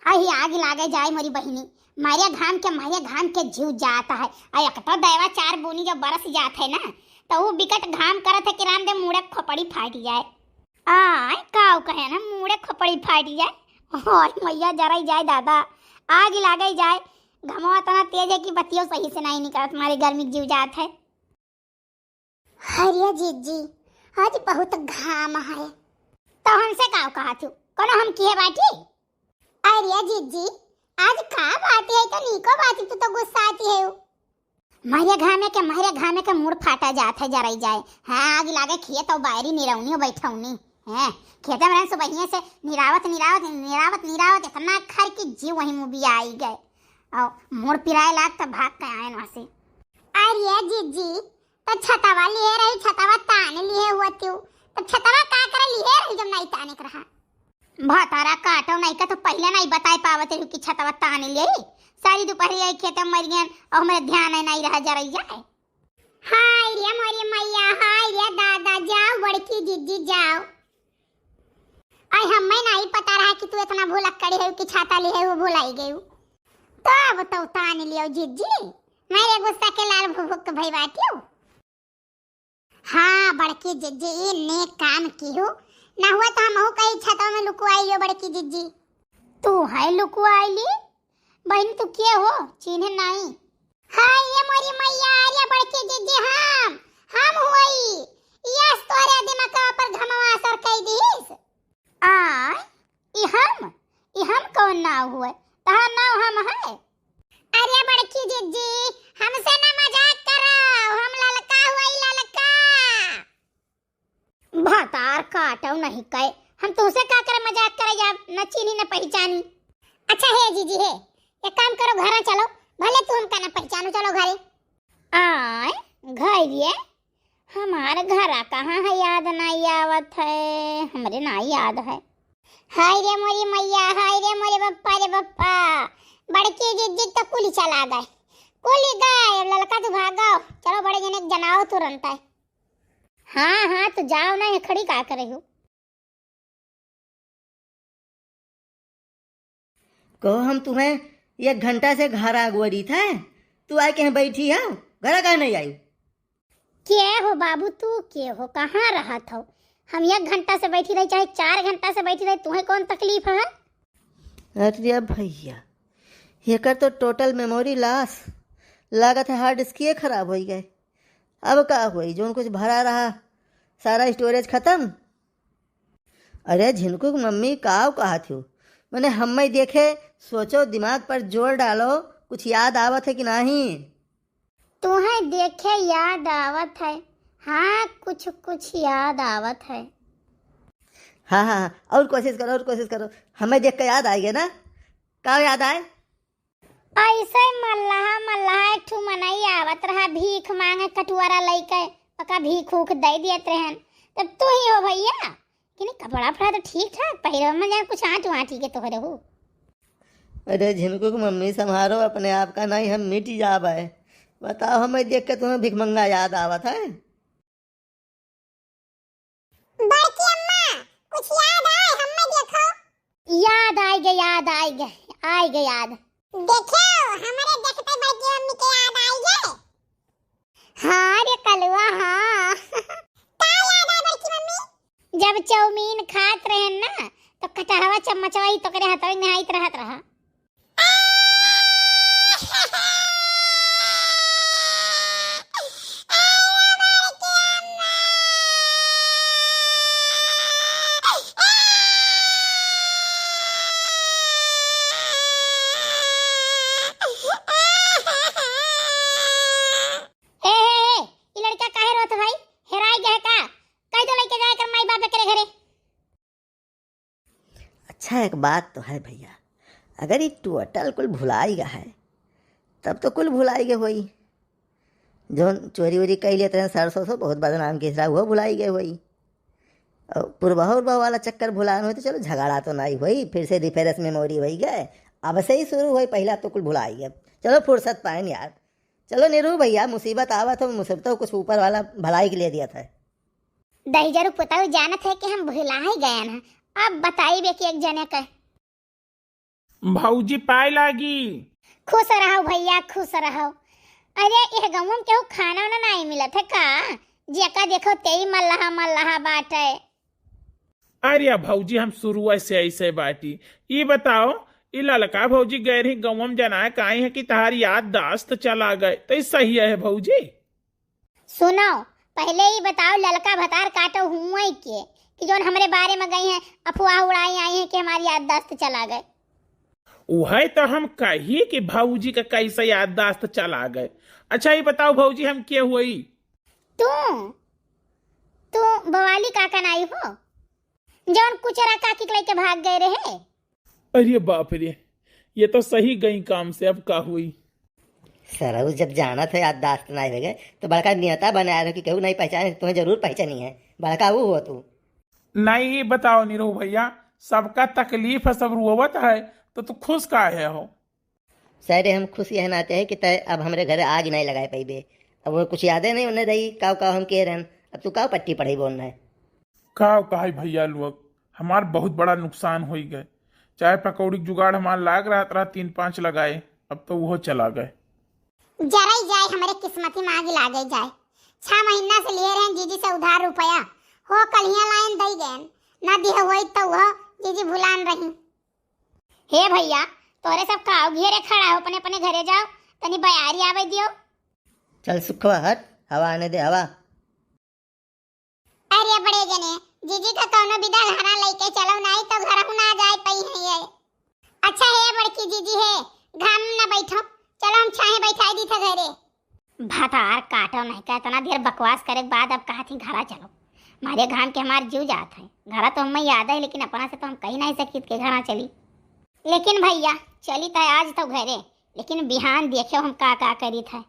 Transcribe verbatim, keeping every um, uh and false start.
अही आग लागे जाए मोरी बहिनी, मारे घाम के, मारे घाम के जीव जात है। आ एक तो दयवा चार बूनी जब बरस जात है ना, तो वो बिकट घाम करत है कि रामदेव मुड़े खोपड़ी फाट जाए। आय, काऊ कहे ना, मुड़े खोपड़ी फाट जाए। हाय मैया, जराई जाए दादा, आग लागे जाए। घमवा इतना तेज है कि बतियो सही से नहीं निकलत, मारे गर्मी के जीव जात है। अरे जिज्जी, आज बहुत घाम है। तो हमसे का कहा थू? कोनो हम किहे बाटी? अरे जिज्जी, आज का बात है? तो नीको बात, तू तो गुस्साती है। मारे घामे के, मारे घामे के मुड़ फाटा जात है, जराई जाए। हाँ, आग लागे खेत और बायरी निरौनी बैठौनी। हैं, खेते में रहन सुबहिए से निरावत, निरावत, निरावत, निरावत, इतना खर की जीव वहीं मुँह भी आई गए। और मुड़ पिराए लाग तब भाग के आए वहाँ से। अरे जिज्जी, तो छतवा लिए रही, छतवा तान लिए हुआ तू। तो छतवा का करे लिए रही जब नहीं ताने के रहा? भतारा काटो नहीं का तो पहले नहीं बताए पावत रही कि छतवा तान लिए। सारी दोपहर यही खेते में मर गए और हमारे ध्यान है नहीं रहा जरई जाए। हाय रे मोरी मैया, हाय रे दादा, जाओ बड़की जिज्जी जाओ। आई हमें नहीं पता रहा कि तू इतना भुलक्कड़ी है कि छाता लिए है वो भुलाई गई। तो अब तो तान लियो जिज्जी, मेरे गुस्सा के लाल भुभुक भई बाटियो। हाँ बड़की जिज्जी, ई नेक काम किहू, ना हुआ तो हमहू कहीं छतवा में लुकुआइयो बड़की जिज्जी। तू है लुकुआइली? बहिन तू के हो, चीन्हे नाई। हाय ये मोरी मैया, ये बड़की जिज्जी हम, हम हुई। यस तोहरे दिमाग पर घमवा असर कई दीस। आ, ई हम, ई हम कौन नाव हुए? तहार नाव हम है। अरे बड़की जिज्जी, हमसे ना मजाक करो, हम ललका हुई ललका। भतार काटो नहीं कहे, हम तुमसे का करे मजाक करे जाब, न चीनी न पहचानी। अच्छा हे जिज्जी हे, एक काम करो, घरा चलो, भले तू हमका न पहचानो, चलो घरे। आय, घरे? हमार घरा कहाँ है, याद नाई आवत है, हमरे नाई याद है। हाय रे मोरी मैया, हाय रे मोरे बप्पा रे बप्पा, बड़की जिज्जी तो कुली चला गए, कुली गए, ललका तू भागो, चलो बड़े जने के जनाओ तुरंत है। हाँ, हाँ, तो जाओ ना, ये खड़ी का करे हो? कहो, हम तुम्हें एक घंटा से घर आगोरी था, तू आके यहाँ बैठी हो, घर काहे नहीं आई? के हो बाबू, तू के हो, कहाँ रहत हो? हम एक घंटा से बैठी रही, चाहे चार घंटा से बैठी रही, तुम्हें कौन तकलीफ है? अरे भैया, एकर तो total memory loss, लागत है hard disk ये खराब हो गए। अब का होई, जौन कुछ भरा रहा, सारा storage खत्म। अरे झिनकू की मम्मी, काव कहा थी? मने हम्मे देखे, सोचो, दिमाग पर जोर डालो, कुछ याद आवत है कि नहीं? तुम्हें देखे याद आवत है, हाँ, कुछ कुछ याद आवत है। हाँ, हाँ, हाँ, और कोशिश करो, और कोशिश करो, हमें देख के याद आएगा ना? का याद आए? ऐसे मल्लाह, मल्लाह एक ठू मनई आवत रहा, भीख मांगे कटुआरा लइके, ओका भीख उख दे दियत रहन। तब तू ही हो भैया, कि नहीं, कपड़ा फड़ा तो ठीक ठाक पहिरो, में जान कुछ आंट वांटी के तोहरे हो। अरे झिनकू की मम्मी, संभारो अपने आप का, नहीं हम मिट जाब है। बताओ, हमें देख के तुम्हें भिखमंगा याद आवत है? बड़की अम्मा, कुछ याद आए, हमें देखो। याद आए गे, याद आए गे, आए गे याद। देखो, हमारे देखते बड़की अम्मी के याद आए गे। हाँ रे कलुआ, हाँ। का याद आए बड़की मम्मी? जब चाउमीन खात रहन ना, तो कटहवा चम्मचवा ही तोकरे हथवा में नहाइत रहत रहा। ए, ए, ए, ई लड़का काहे रोत भाई? हेराय गए का? कह दो लइके जाए कर माई बाप एकरे घरे। अच्छा, एक बात तो है भैया, अगर ई total कुल भुलाई गा है, तब तो कुल भुलाई गे होई। जौन चोरी वोरी कई लेत रहे सरसों से, बहुत बदनाम केस रहा, वो भुलाई गे होई। और पुरबहो उरबहो वाला चक्कर भुलान होई तो चलो झगड़ा तो नहीं होई, फिर से refresh memory होई गए, अब से ही शुरू होई, पहला तो कुल भुलाई गए। चलो फुर्सत पाएन यार। चलो नीरू भैया, मुसीबत आवत हो, मुसीबतों कुछ ऊपर वाला भलाई के लिए दिया था। दहिजरू पुतऊ जानत है कि हम भुलाए गए हैं, अब बताइबे कि एक जने का। भौजी पाए लागी। खुश रहो भैया, खुश रहो। अरे, एह गउँवा में केहू खाना उना नाहीं मिलत है का? जेका देखो तेई मल्लाहा मल्लाहा बाटे। अरे भौजी, हम शुरुआ से ऐसे बाटी। ई बताओ, ई ललका भौजी गए रही गउँवा में जनाए काई है कि तहार याददाश्त चला गए, तो ई सही है भौजी? सुनो, पहले ई बताओ, ललका भतार काटो हुआ के कि जौन हमरे बारे में गई हैं, अफवाह उड़ाई आई हैं कि हमारी याददाश्त चला गए। उहे तो हम कही कि भौजी का कैसे याददाश्त चला गए। अच्छा, ई बताओ भौजी, हम के हुई? तू, तू बवाली काका नाई हो, जौन कुचरा काकी के लेके भाग गए रहे? अरे बाप रे, ये तो सही गई काम से, अब का हुई? सरऊ जब जानत है याददाश्त नाई हो गए, तो बड़का नेता बनाए रहो कि केहू नाई पहचाने, तुम्हें जरूर पहचानी है, बड़का वो हो तू। नाई, ई बताओ निरहू भैया, सबका तकलीफ है, सब रोवत है, तो तू खुश काहे हो? सरे, हम खुश यह नाते है कि तय अब हमरे घरे आग नाई लगाए पइबे। अब वो कुछ यादे नाई उन्हें रही, काव काव हम कह रहन, अब तू काव पट्टी पढ़ाई बोलना है। काव कहाई भैया लोग, हमार बहुत बड़ा नुकसान होई गए। चाय पकौड़ी के जुगाड़ हमार लाग रहत रहा, तीन पाँच लगाए, अब तो वो चला गए। जरई जाए हमरे किस्मती में आग लागे जाए। छह महीना से लिए रहन जीजी से उधार रुपया, हो कलिया लाइन दई गयन, ना दिह होई तो वो जीजी भुलान रही। हे भैया, तोरे सब काव घेरे खड़ा हो, अपने अपने घरे जाओ, तनी बयारी आवे दियो। चल सुखवा हट, हवा आने दे, हवा। अरे बड़े जने, जीजी का कौनो विदा घरा लेके चलो, नाई तो घर ना जाए पई है ये। अच्छा हे बड़की जीजी हे, घाम में ना बैठो, चलो हम छाहे बैठाई दी था घरे। भतार काटो नहीं का, इतना देर बकवास करे के बाद अब कहा थी घरा चलो। मारे घाम के हमार जीव जात है। घरा तो हमें याद है, लेकिन अपना से तो हम कहीं नहीं सकित के घरा चली। लेकिन भैया, चली तो आज तो घरे, लेकिन बिहान देखो हम का का करी था।